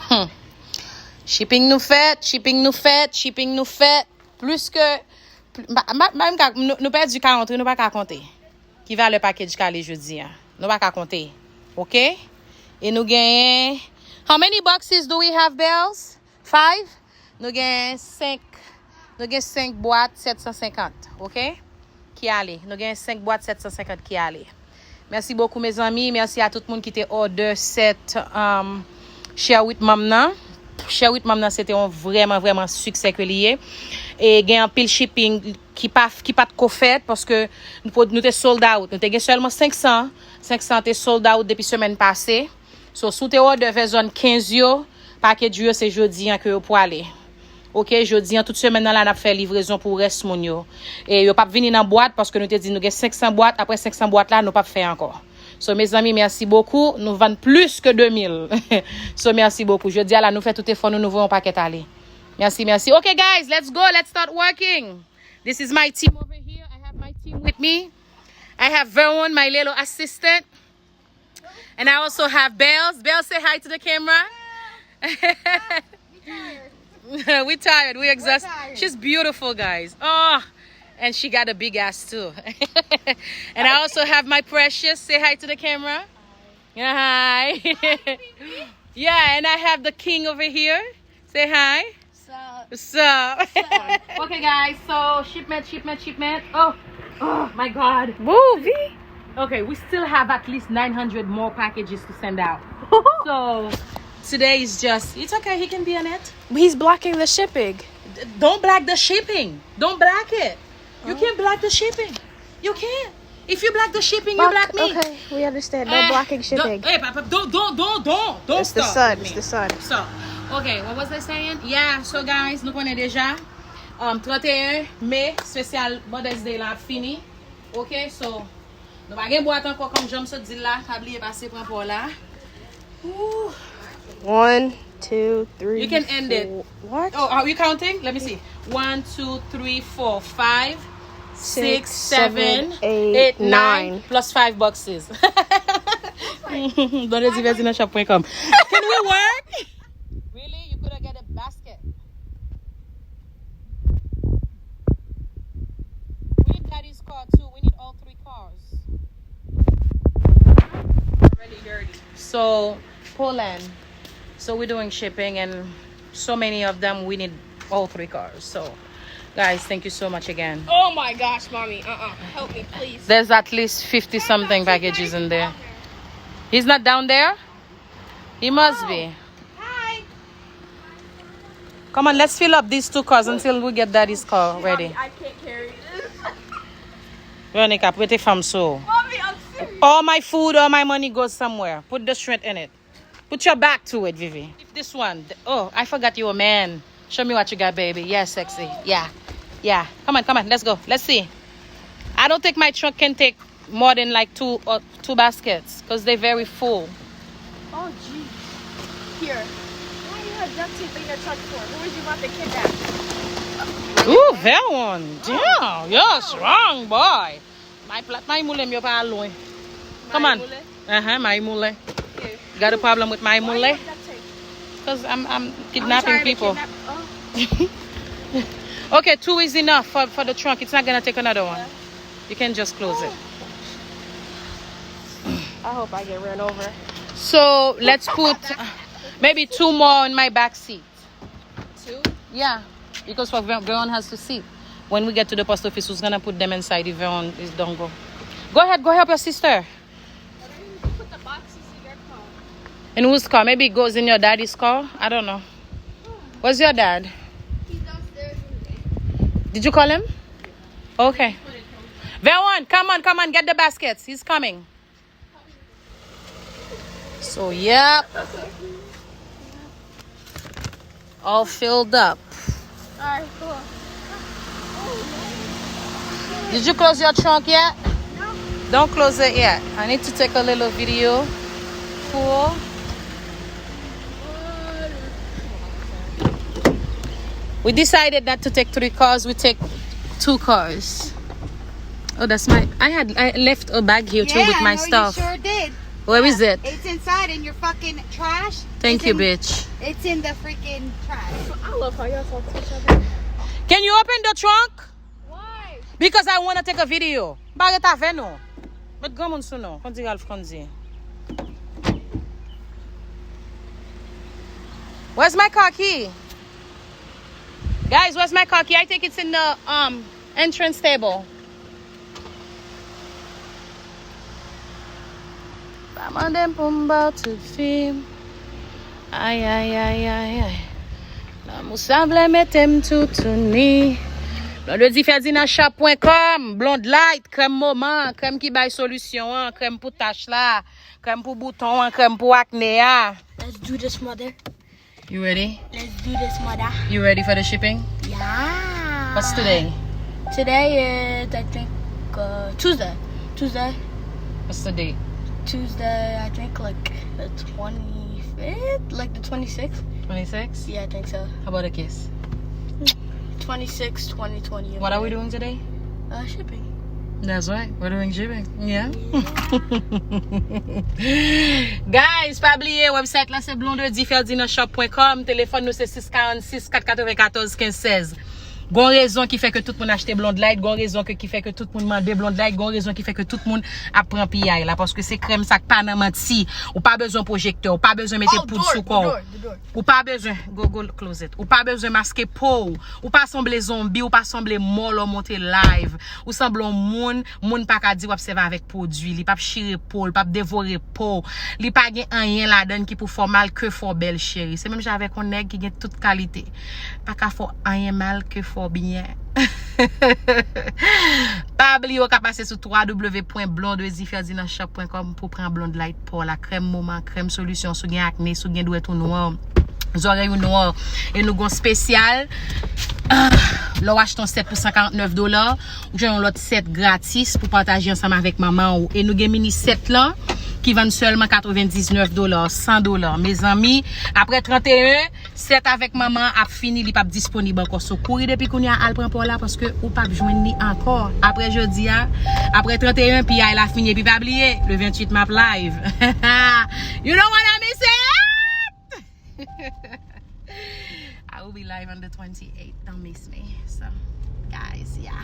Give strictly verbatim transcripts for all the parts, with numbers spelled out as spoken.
Hmm. Shipping nou fèt, shipping nou fèt, shipping nou fèt. Plis ke, pl- ma- ma- ma- nou, nou pèdi karant wi, nou pa ka konte. Ki valè package k ale jodi a? Nou pa ka konte. Ok? E nou genyen, how many boxes do we have, Bells? Five? Nou gen senk, nou gen senk bwat sèt san senkant, ok? Ki ale. Nou gen senk bwat sèt san senkant ki ale. Mèsi bokou, mezanmi. Mèsi a tout moun ki te order set, um, Share with Mom nan. Share with Mom nan, se te yon vrèman, vrèman siksè ke li ye. E gen anpil shipping ki pa, ki pa t ko fèt, paske nou, nou te sold out. Nou te gen sèlman senk san. Senk san te sold out depi semèn pase. So, si w te order vè zòn kenz yo, package yo se jodi an ke yo pwale. Ok, jodi an, tout semèn nan la, n ap fè livrezon pou rès moun yo. E yo p ap vini nan bwat, paske nou te di nou gen senk san bwat, apre senk san bwat la, nou p ap fè ankò. So, mezanmi, mèsi bokou. Nou vann plis ke de mil. So, mèsi bokou. Jodi a la, nou fè tout efò nou, nou voye yon pakèt ale. Mèsi, mèsi. Ok, guys, let's go. Let's start working. This is my team over here. I have my team with me. I have Veron, my little assistant. And I also have Bells. Bells, say hi to the camera. We tired. We exhausted. She's beautiful, guys. Oh, and she got a big ass too. And I also have my Precious. Say hi to the camera. Hi. Yeah, and I have the king over here. Say hi. Sup? Sup? Okay, guys, so shipment, shipment, shipment. Oh, oh my God. Woo, V. Okay, we still have at least nine hundred more packages to send out. So today is just, it's okay, he can be on it. He's blocking the shipping. D- don't block the shipping. Don't block it. You can't block the shipping. You can't. If you block the shipping, you block me. Okay, we understand. No blocking shipping. Hey, pa- pa- don't, don't, don't, don't, don't It's the stop sun. With me. It's the sun. So, okay, what was I saying? Yeah, so guys, nou konnen deja. Um, trannteyen me, spesyal Mother's Day la ap fini. Ok, so, nou pa gen bwat ankò, kòm jan m sot di l la, pa bliye pase pran pa w la. Ooh. One, two, three, You can end it. Four. What? Oh, are we counting? Let me see. One, two, three, four, five, six, seven, eight, nine, plus five boxes. Donde diverti nan shop point com. Can we work? Really? You coulda get a basket. We need daddy's car too. We need all three cars. Already dirty. So, Poland. So we're doing shipping and so many of them we need all three cars. So, guys, thank you so much again. Oh my gosh, mommy. Uh-uh. Help me, please. There's at least fifty something packages in there. He's not down there? He must be. Hi. Come on, let's fill up these two cars until we get daddy's car ready. Mommy, I can't carry this. Veronica, prete fanm sou. Mommy, I'm serious. All my food, all my money goes somewhere. Put the strength in it. Put your back to it, Vivi. This one. Oh, I forgot you a man. Show me what you got, baby. Yeah, sexy. Yeah. Yeah. Come on, come on. Let's go. Let's see. I don't think my trunk can take more than like two or two baskets because they're very full. Oh, gee. Here. Why you have duct tape in your trunk for? Who is you about to kidnap? Ooh, that one. Damn, you're a strong boy. My plat, my moulen, yo pa lwen. Come on. Uh-huh, my moulen. Got a problem with my moulen? Because I'm, I'm kidnapping people. Okay, two is enough for, for the trunk. It's not gonna take another one. You can just close it. I hope I get ran over. So let's put, uh, maybe two more in my back seat. Two? Yeah, because for Ver- Veron has to sit. When we get to the post office, who's gonna put them inside if Veron is don't go? Go ahead, go help your sister. Put the boxes in your car. In whose car? Maybe it goes in your daddy's car. I don't know. Where's your dad? He's downstairs in there. Did you call him? Okay. Veron, come on, come on, get the baskets. He's coming. So, yep. All filled up. Alright, cool. Did you close your trunk yet? No. Don't close it yet. I need to take a little video. Cool. We decided not to take three cars. We take two cars. Oh, that's my. I had I left a bag here too with my stuff. Yeah, I know you sure did. Where is it? It's inside in your fucking trash. Thank you, bitch. It's in the freaking trash. I love how y'all talk to each other. Can you open the trunk? Why? Because I wanna take a video. M pa ret avè nou. Met granmoun sou nou. Konn di Ralph konn di. Where's my car key? Guys, where's my car key? I think it's in the um entrance table. Pa mande m pou m ba w tout fi m. Ay, ay, ay, ay, ay. Lanmou sa vle mete m toutouni. Blondedy Ferdinand shop point com, Blonde Light, krèm moman, krèm ki bay solisyon an, krèm pou tach la, krèm pou bouton an, krèm pou akne a. Let's do this, mother. You ready? Let's do this, mother. You ready for the shipping? Yeah. What's today? Today is, I think, uh, Tuesday. Tuesday. What's the date? Tuesday, I think, like, the twenty-fifth, like the twenty-sixth. Twenty-six? Yeah, I think so. How about a kiss? Twenty-six, twenty twenty. What are we doing today? Uh, shipping. That's right. We're doing shipping. Yeah. Guys, pa bliye, website la se blondedy ferdinand shop point com. Telefòn nou se sis karannsis kat katrevenkatòz kenz sèz. Gon rezon ki fè ke tout moun achte Blonde Light, gon rezon ke, ki fè ke tout moun mande Blonde Light, gon rezon ki fè ke tout moun ap pran piyay la, paske se krèm sa k pa nan manti. Ou pa bezwen pwojektè, ou pa bezwen mete poud sou kò w. Ou pa bezwen, go, go closet. Ou pa bezwen maske po w. Ou pa sanble zonbi, ou pa sanble mò lè w monte live. Ou sanble yon moun, moun pa ka di w ap sèvi avèk pwodui. Li p ap chire po w, li p ap devore po w. Li pa gen anyen ladan l ki pou fè w mal, ke fè w bèl, cheri. Se menm jan avèk yon nèg ki gen tout kalite. Pa ka fè w anyen mal, ke fè w byen. Pa bliye w ka pase sou w w w pwen blondedy ferdinand shop pwen kòm pou pran Blonde Light pa w la, krèm moman, krèm solisyon, si w gen akne, si w gen dwèt ou nwa, zòrèy ou nwa. E nou gon spesyal, ah, lè w achte yon sèt pou san karantnèf dola, ou jwenn yon lòt sèt gratis pou pataje ansanm avèk manman w. E nou gen mini sèt lan ki vann sèlman katrevendiznèf dola, san dola. Mezanmi, apre tranteyen, sèt avèk manman ap fini, li p ap disponib ankò. So, kouri depi kounye a al pran pa w la, paske ou p ap jwenn li ankò. Apre jodi a, apre tranteyen, piyay la fini. Epi pa bliye, le venntuit m ap live. You don't wanna miss it! I will be live on the twenty-eighth. Don't miss me. So, guys, yeah.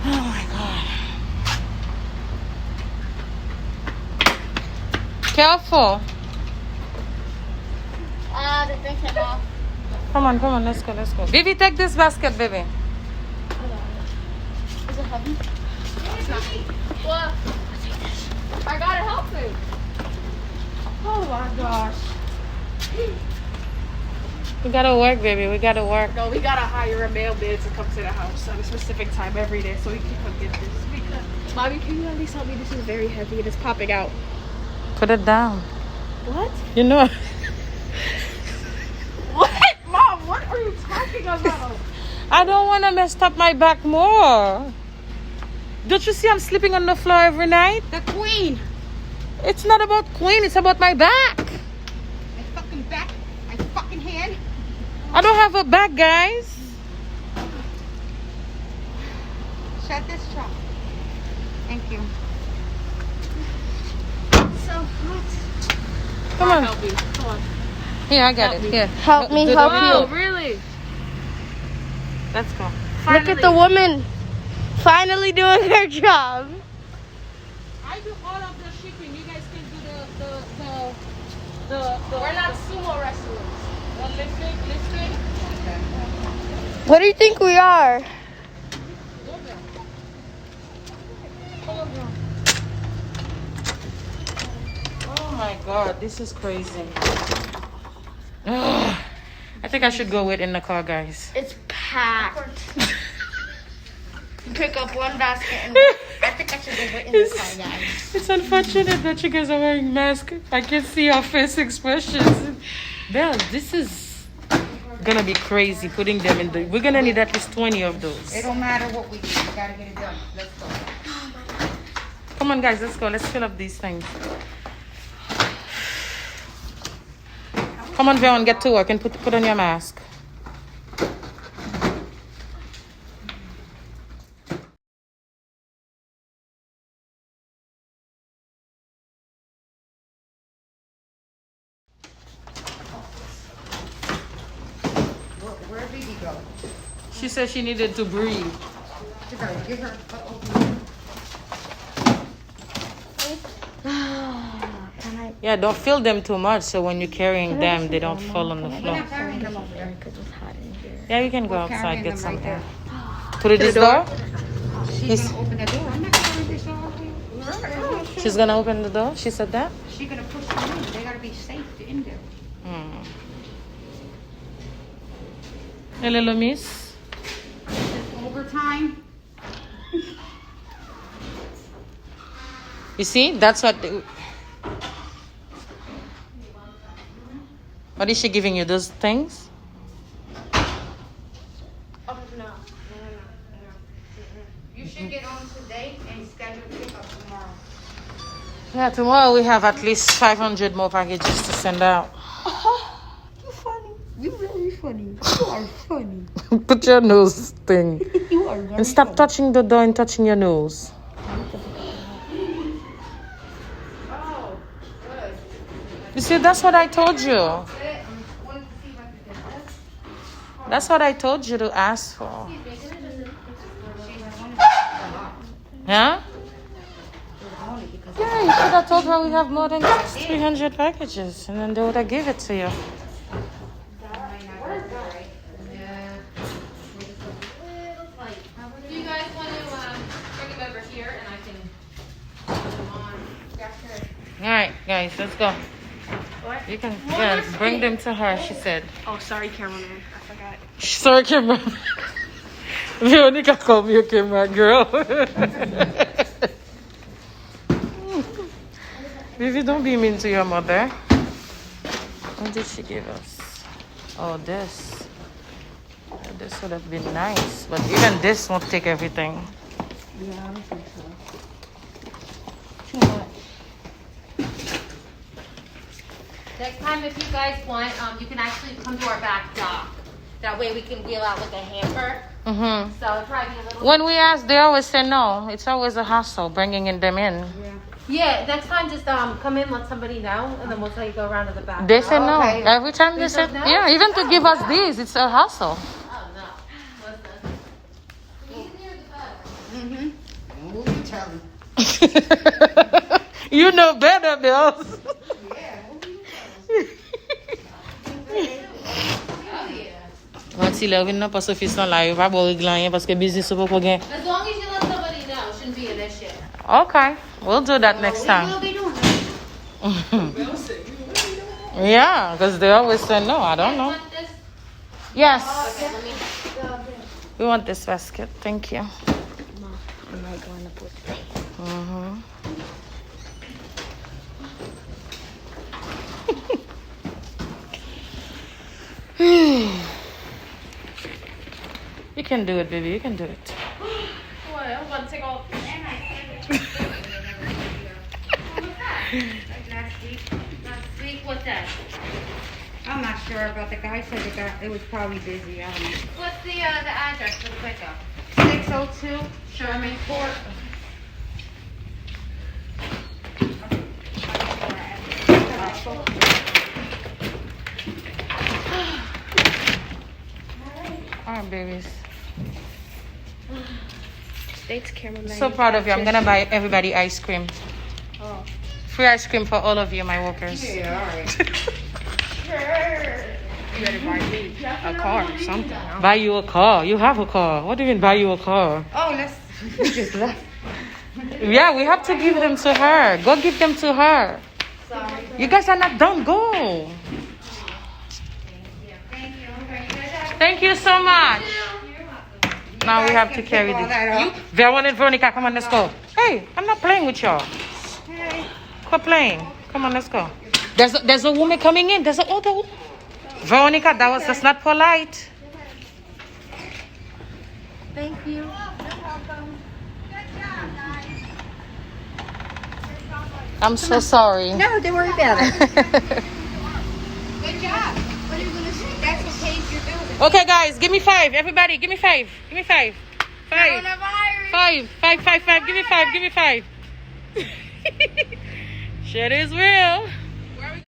Oh my God. Careful. Ah, the thing came off. Come on, come on, let's go, let's go. Vivi, take this basket, baby. Is it heavy? It's not. Well, I gotta help it. Oh my gosh. We gotta work, baby. We gotta work. No, we gotta hire a mailman to come to the house at a specific time every day so we can come get this. Because, Mommy, can you at least help me? This is very heavy and it's popping out. Put it down. What? You know. What? Mom, what are you talking about? I don't wanna mess up my back more. Don't you see I'm sleeping on the floor every night? The queen. It's not about queen, it's about my back. My fucking back. My fucking hand. I don't have a back, guys. Shut this trunk. Thank you. So hot. Come on. Help me. Come on. Here, I got it. Here. Help me Do help the- you. Oh, Really? Let's go. Look at the woman finally doing her job. I do all of the shipping. You guys can do the the the the. the We're not sumo wrestlers. The lifting, lifting. What do you think we are? Oh my God, this is crazy. Ugh. I think I should go wait in the car, guys. It's packed. Pick up one basket and I think I should go wait in the car, guys. It's unfortunate that you guys are wearing masks. I can see your face expressions. Belle, this is gonna be crazy putting them in the. We're gonna need at least twenty of those. It don't matter what we do, we gotta get it done. Let's go. Come on, guys, let's go. Let's fill up these things. Come on, Veron, get to work and put, put on your mask. Where, where baby go? She said she needed to breathe. She gotta get her butt open. Can I? Yeah, don't feel them too much, so when you're carrying them, they don't fall on the floor. We're not carrying them over there. Because it's hot in here. Yeah, you can go outside, get something. Through this door? She's gonna open the door. I'm not gonna open this door. She's gonna open the door? She said that? She gonna push them in. They gotta be safe in there. Hmm. Hey, little miss. It's overtime. You see, that's what. What is she giving you? Those things? Oh, no. No, no, no, no. Mm-mm. You should get on today and schedule pickup tomorrow. Yeah, tomorrow we have at least five hundred more packages to send out. You funny. You really funny. You are funny. Put your nose thing. You are very funny. And stop touching the door and touching your nose. You see, that's what I told you. That's what I told you to ask for. Huh? Yeah, you should have told her we have more than three hundred packages, and then they would have gave it to you. Do you guys want to um, bring it over here and I can put them on? Yeah, sure. All right, guys, let's go. What? You can, yeah, bring them to her, she said. Oh, sorry, cameraman. I forgot. Sorry, camera. Veronica called me a camera girl. Vivi, don't be mean to your mother. What did she give us? Oh, this. This would have been nice, but even this won't take everything. Yeah, I don't think so. Too much. Next time, if you guys want, um, you can actually come to our back dock. That way we can wheel out with a hamper. Mm-hmm. So it'll probably be a little. When we ask, they always say no. It's always a hassle bringing in them in. Yeah. Yeah, next time just um come in, let somebody know, and then we'll tell you go around to the back. They say no. Oh, okay. Every time they say, yeah, even to give us these, it's a hassle. Oh, no. Listen. Mm-hmm. Who you telling? You know better, Bells. Yeah, who you telling? Oh, yeah. Yon ti lè w vin nan pòs ofis lan la, yo pa ba w regle anyen paske biznis ou poko gen. As long as you let somebody know, shouldn't be an issue. Okay, we'll do that next time. We will be doing that. Yeah, because they always say no. I don't know. Guys want this? Yes. Okay, let me. We want this basket. Thank you. Ma, I'm not going to put. Mm-hmm. You can do it, baby. You can do it. Boy, I'm about to take off. Like last week. Last week, what's that? I'm not sure, but the guy said the guy, it was probably busy. I don't know. What's the uh, the address for the pickup? Six oh two Sherman Court. All right, babies. Thanks, cameraman. So proud of you. I'm gonna buy everybody ice cream. Oh. Free ice cream for all of you, my workers. Yeah, all right. Sure. You better buy me a car or something. Buy you a car. You have a car. What do you mean buy you a car? Oh, let's. We just left. Yeah, we have to give them to her. Go give them to her. Sorry. You guys are not done. Go. Thank you. Thank you so much. Now we have to carry this. You, Veron and Veronica, come on, let's go. Hey, I'm not playing with y'all. Quit playing. Come on, let's go. There's a, there's a woman coming in. There's a other wo- Veronica, that was that's not polite. Thank you. I'm so sorry. No, don't worry about it. Good job. Okay, guys, give me five. Everybody, give me five. Give me five. Five. Coronavirus. Five. Five, five, five. Give me five. Give me five. Shit is real.